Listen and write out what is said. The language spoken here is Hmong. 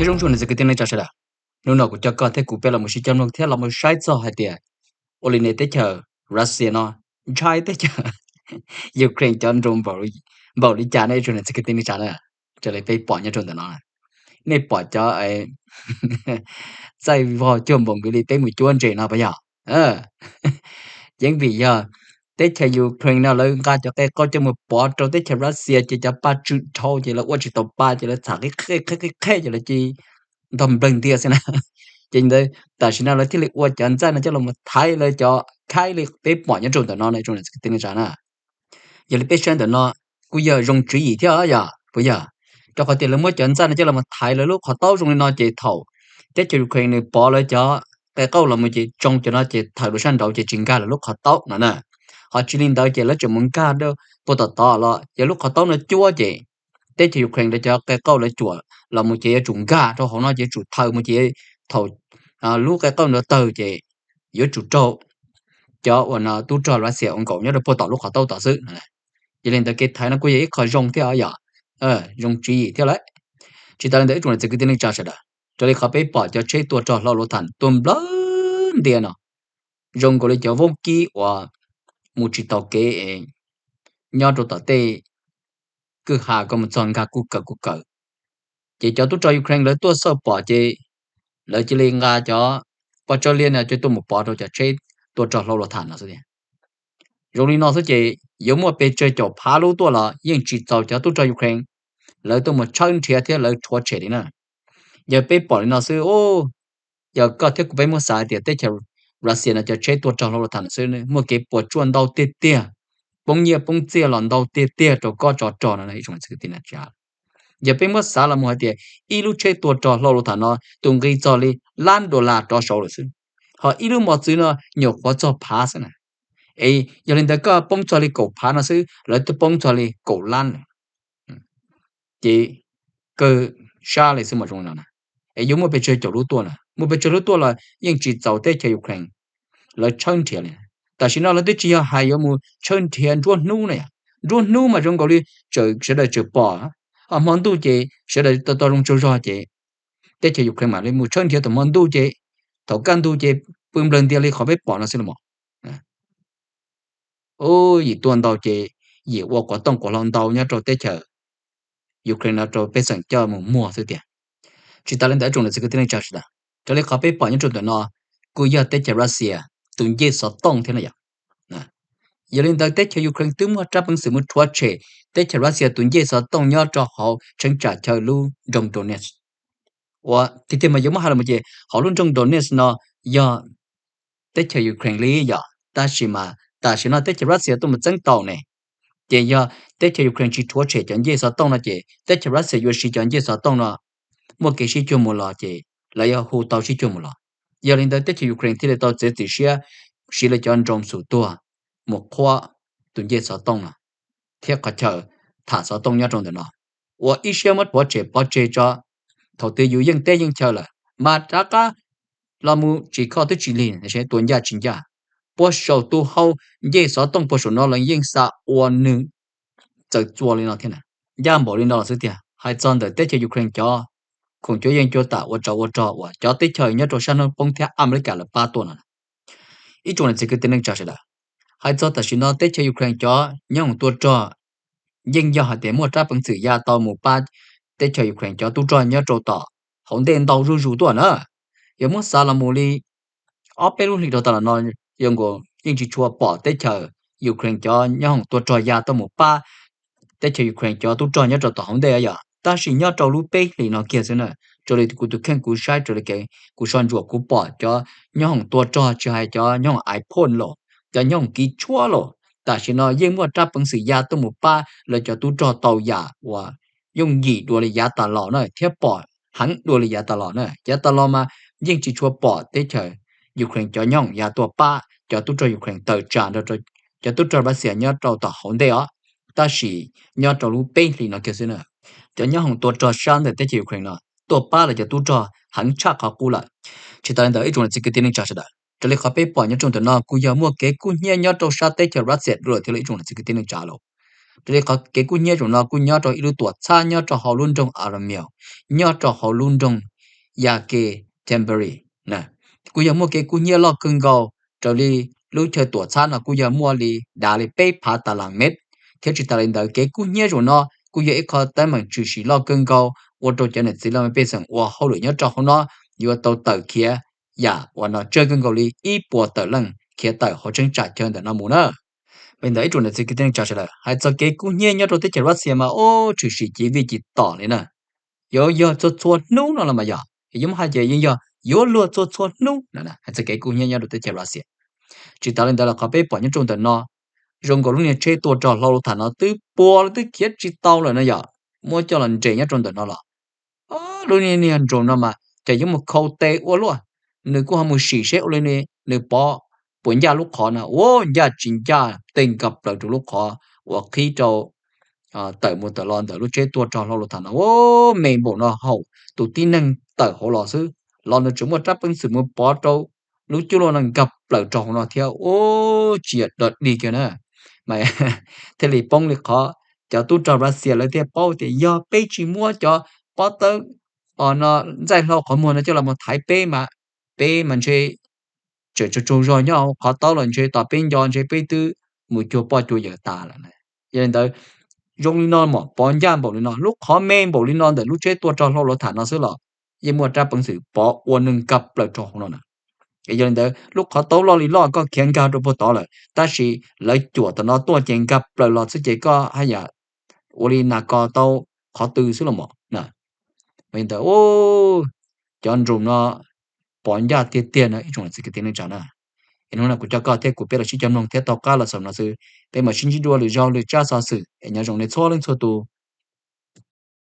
Nyob zoo tsoom niam txiv kwv tij neej tsa sawv daws, hnub no kuv coj koj thiab kuv peb los mus sib coj mloog thiab los mus saib txog hais tias ua li ne teb chaws Russia no ntshai teb chaws Ukraine cov drone npaum li cas ne tsoom niam txiv kwv tij neej tsa na. Raws li peb pom nyob rau ntawm no, nej pom cov txaij vog cuag npaum nkaus li peb mus cuab ntses no puas yog? Yeej vim yog teb chaws Ukraine no lawv nqa cov qe qauj coj mus pov rau teb chaws Russia ces cov pa tsw dhau ces lawv ua tsis tau pa ces lawv txham qhib qhib qhib ces lawv cia li ntog nplawg ntias xwb na. Ces ntawd tam sim no lawv thiaj li ua cov ntxaij no coj los thaiv lawv cov khaib li peb pom nyob rau ntawm no ne tsoom niam txiv kwv tij neej tsa na. Yog li peb saib ntawm no kuj yog zoo tswv yim thiab yog puas yog? Rau qhov tias lawv muab cov ntxaij no coj los thaiv lawv lub qhov taub zoo li no ces thaum teb chaws Ukraine nws pov lawv cov qe qauj los mus ces tsoo cov no ces thawm lub sab nraud ces tsis nkag lawv lub qhov taub no na. Ho tsis li ntawd ces lawv tseem mus nkag puag tom tod los yog lub qhov taub no cuab ces teb chaws Ukraine lawv cov qe qauj lawv cuam los mus ces yuav tsum nkag rau hauv no ces yuav tsum thawm mus ces thaum lub qe qauj no tawg ces yuav tsum raug cov uas tub rog Russia ua nkaum nyob rau puag tom lub qhov taub tod xwb. Yog li ntawd kev thaiv no kuj yog ib qho zoo thiab yom, zoo tswv yim thiab lawm. Tsis tas li ntawd ib tsoom niam txiv kwv tij neej tsa sawv daws, raws li qhov peb pom cov tsheb tua rog hlau lus tham tuaj nplawg ntias no zoo nkaus li cov vaub kib uas mus tsis taus kev nyob rau tom tej kwj ha koj mus txog nkag kuj kawg kuj kawg. Ces cov tub rog Ukraine lawv tuaj xauj pom ces lawv cia li nqa cov pob tsawb liab no coj tuaj mus pov rau cov tsheb tua rog hlau lus tham no xwb tiag. Zoo li no xwb ces yuav muaj pes tsawg caum phav lub tuaj los yeej tsis txaus cov tub rog Ukraine lawv tuaj mus tshawb nrhiav thiab lawv rhuav tshem li na. Yog peb pom li no xwb, yog koj thiab kuv peb muab xav hais tias teb chaws Russia no cov tsheb tua rog hlau lus tham no xwb muaj kev puas tsuaj ntau tiag tiag, poob nyiaj poob txiaj los ntau tiag tiag rau kob tsov rog no. Yog peb muab xav los mus hais tias ib lub tsheb tua rog hlau lus tham no tus nqi txog li lab dollar rov saud lawm xwb, ho ib lub mos txwv no nyuam qhuav txog phav xwb na. Es yog li ntawd koj poob txog li kaum phav no xwb, lawv twb poob txog li kaum lab lawm. Ces kawg sab li xwb mas zoo li no na. Es yuav muaj pes tsawg caum lub tuaj na, muaj pes tsawg lub tuaj los yeej tsis txaus teb chaws Ukraine lawv tshawb nrhiav li. Tam sim no lawv twb tsis yog hais yuav mus tshawb nrhiav nruab hnub na, nruab hnub mas zoo nkaus li tseem sawv daws tseem pom, ho hmo ntuj ces sawv daws tau tau zoo tsaug zog ces teb chaws Ukraine mam li mus tshawb nrhiav thaum hmo ntuj ces thaum kaj ntug ces pw nplawg ntias li qhov peb pom no xwb los mas. Yim tuaj ntau ces yim ua quav tooj quav hlau ntau nyob rau teb chaws Ukraine no rau pej xeem coj mus muag xwb tiag. Tsis tas li ntawd ib tsoom niam txiv kwv tij neej tsa sawv daws, raws li qhov peb pom nyob rau ntawm no kuj yog teb chaws Russia tus ncej xov tooj thiab no yom. Yog li ntawd teb chaws Ukraine twb muaj rab peev xwm mus rhuav tshem teb chaws Russia tus ncej xov tooj nyob rau hauv cheeb tsam chaw lub nroog Donetsk. Ua tiag tiag mas yuav muab hais los ces hauv lub nroog Donetsk no yog teb chaws Ukraine li yom, tab sis mas tam sim no teb chaws Russia tuaj mus txeeb tau ne. Ces yog teb chaws Ukraine tsis rhuav tshem cov ncej xov tooj no ces teb chaws Russia yuav siv cov ncej xov tooj no muaj kev sib cuag mus los ces lawv yuav hu tau sib cuag mus los. Yog li ntawd teb chaws Ukraine thiaj li tau txiav txim siab siv lawv cov nroo xum tuag mus qhuab tus ncej xov tooj no thiab qhov chaw tham xov tooj nyob rau ntawm no, ua ib siab muab rhuav tshem pov tseg tso. Thaum twg yus yeej teb yeej chaw lawm mas rov qab los mus tsis kho twb tsis lig, tua ncaj tsis ncaj. Puag saum tus hau ncej xov tooj puag saum no los yeej xa ua nws txawm txua li no thiab. Ncaj npaum li no los xwb tiag, hais txog ntawm teb chaws Ukraine cov khoom cuab yeej cuab tam ua tsov ua rog uas cov teb chaws nyob rau sab hnub poob thiab Amelikas lawv pab tuaj no. Ib tsoom niam txiv kwv tij neej tsa sawv daws, hais txog tam sim no teb chaws Ukraine cov nyob hoom tua rog yeej yog hais tias muaj rab peev xwm ya tau mus pab teb chaws Ukraine cov tub rog nyob rau tom hauv ntej ntau zuj zus tuaj na. Yog muab xav los mus li ob peb lub hlis rau tas los no, yuav nkaus yeej tsis tshua pom teb chaws Ukraine cov nyob hoom tua rog ya tuaj mus pab teb chaws Ukraine cov tub rog nyob rau tom hauv ntej yom. Tab sis nyob rau lub peb hlis no kiag xwb na, raws li kuv tus kheej kuv saib, raws li kuv soj ntsuam kuv pom cov nyob hoom tua rog tsis hais cov nyob hoom iPhone los, cov nyob hoom kiv tshuab los, tam sim no yeej muaj rab peev xwm ya tuaj mus pab lawv cov tub rog tau yam uas yooj yim dua li yav tas los na thiab pom heev dua li yav tas los na. Yav tas los mas yeej tsis tshua pom teb chaws Ukraine cov nyob hoom ya tuaj pab cov tub rog Ukraine tawm tsam nrog cov tub rog Russia nyob rau tom hauv ntej os. Tab sis nyob rau lub peb hlis no kiag xwb na, cov nyob hoom tua rog sab ntawm teb chaws Ukraine no tuaj pab lawv cov tub rog heev tshaj qhov qub lawm. Tsis tas li ntawd ib tsoom niam txiv kwv tij neej tsa sawv daws, raws li qhov peb pom nyob rau ntawm no kuj yog muaj kev kub hnyiab nyob rau sab teb chaws Russia dua lawm thiab ib tsoom niam txiv kwv tij neej tsa los. Raws li qhov kev kub hnyiab zaum no kuj nyob rau ib lub tuam txhab nyob rau hauv lub nroog Izium, nyob rau hauv lub nroog Yaqui Chamberí. Kuj yog muaj kev kub hnyiab loj kawg nkaus raws li lub chaw tuam txhab no kuj yog muaj li dav li peb phav tas las mev, thiab tsis tas li ntawd kev kub hnyiab zaum no kuj yog ib qho teeb meem tshwm sim loj kawg nkaus ua rau cov niam txiv laj mej pej xeem ua hauj lwm nyob rau hauv no yuav tau tawm khiav yam uas no tsawg kawg nkaus li ib puas tawm leej khiav tawm hauv tseeb tsam chaw ntawm no mus na. Li ntawd ib tsoom niam txiv kwv tij neej tsa sawv daws, hais txog kev kub hnyiab nyob rau teb chaws Russia mas ub tshwm sim ci vij ci tom li na. Yuav yog txhua txhua hnub no los mas yog, yuav muab hais ces yeej yog yuav luag txhua txhua hnub no hais txog kev kub hnyiab nyob rau teb chaws Russia. Tsis tas li ntawd los qhov peb pom nyob rau ntawm no, zoo nkaus lub niag tsheb tuaj rau hlau lus tham no twb puas lawm twb khiav tsis tau lawm no yom, muab coj los nres nyob rau ntawm no los lub niag niag drone no mas ces yuav mus khau tes ua luaj, nws kuj ho mus sim seb ua li nws pov puas ncaj lub qhov na, ua ncaj tsis ncaj tej nkag plaws rau lub qhov uas qhib rau tawm mus tawm los ntawm lub tsheb tuaj rau hlau lus tham no, ua me npaum no haum tus tib neeg tawm hauv los xwb los nws tseem muaj rab peev xwm mus pov rau lub cuaj luaj no nkag plaws rau hauv no thiab, ua tsis yog dog dig kiag na. Mas thiaj li poob li qhov cov tub rog Russia lawv thiaj paub tias yog peb tsis muab cov pob tawb no ntxaij hlau qhov muag no coj los mus thaiv peb mas, peb mas ntshe tseem tsaug tsaug zog nyob hauv qhov taub los ntshe tos peb nco ntshe peb twb mus cuag poj cuag yawm tas lawm. Yog li ntawd, zoo li no mas pov ncaj npaum li no, lub qhov me npaum li no ntawm lub tsheb tuaj rau hlau lus tham no xwb los yeej muaj rab peev xwm pov ua neeg nkag plaws rau hauv no na. Yog li ntawd lub qhov taub loj li loj koj khiav nkag rau puag tod lawm tab sis lawv cuam tom no tuaj ces nkag plaws los xwb ces koj haj yam ua li nas kos tau qhov twg xwb los mas na. Li ntawd cov drone no pov ncaj tiag tiag no ib tsoom niam txiv kwv tij neej tsa na. Es hnub no kuv coj koj thiab kuv peb los sib cog mloog thiab taug qab los xaus no xwb, peb mam sib ntsib dua lwm zaug lwm tsab xov xwm es nyob zoo nej txhua leej txhua tus.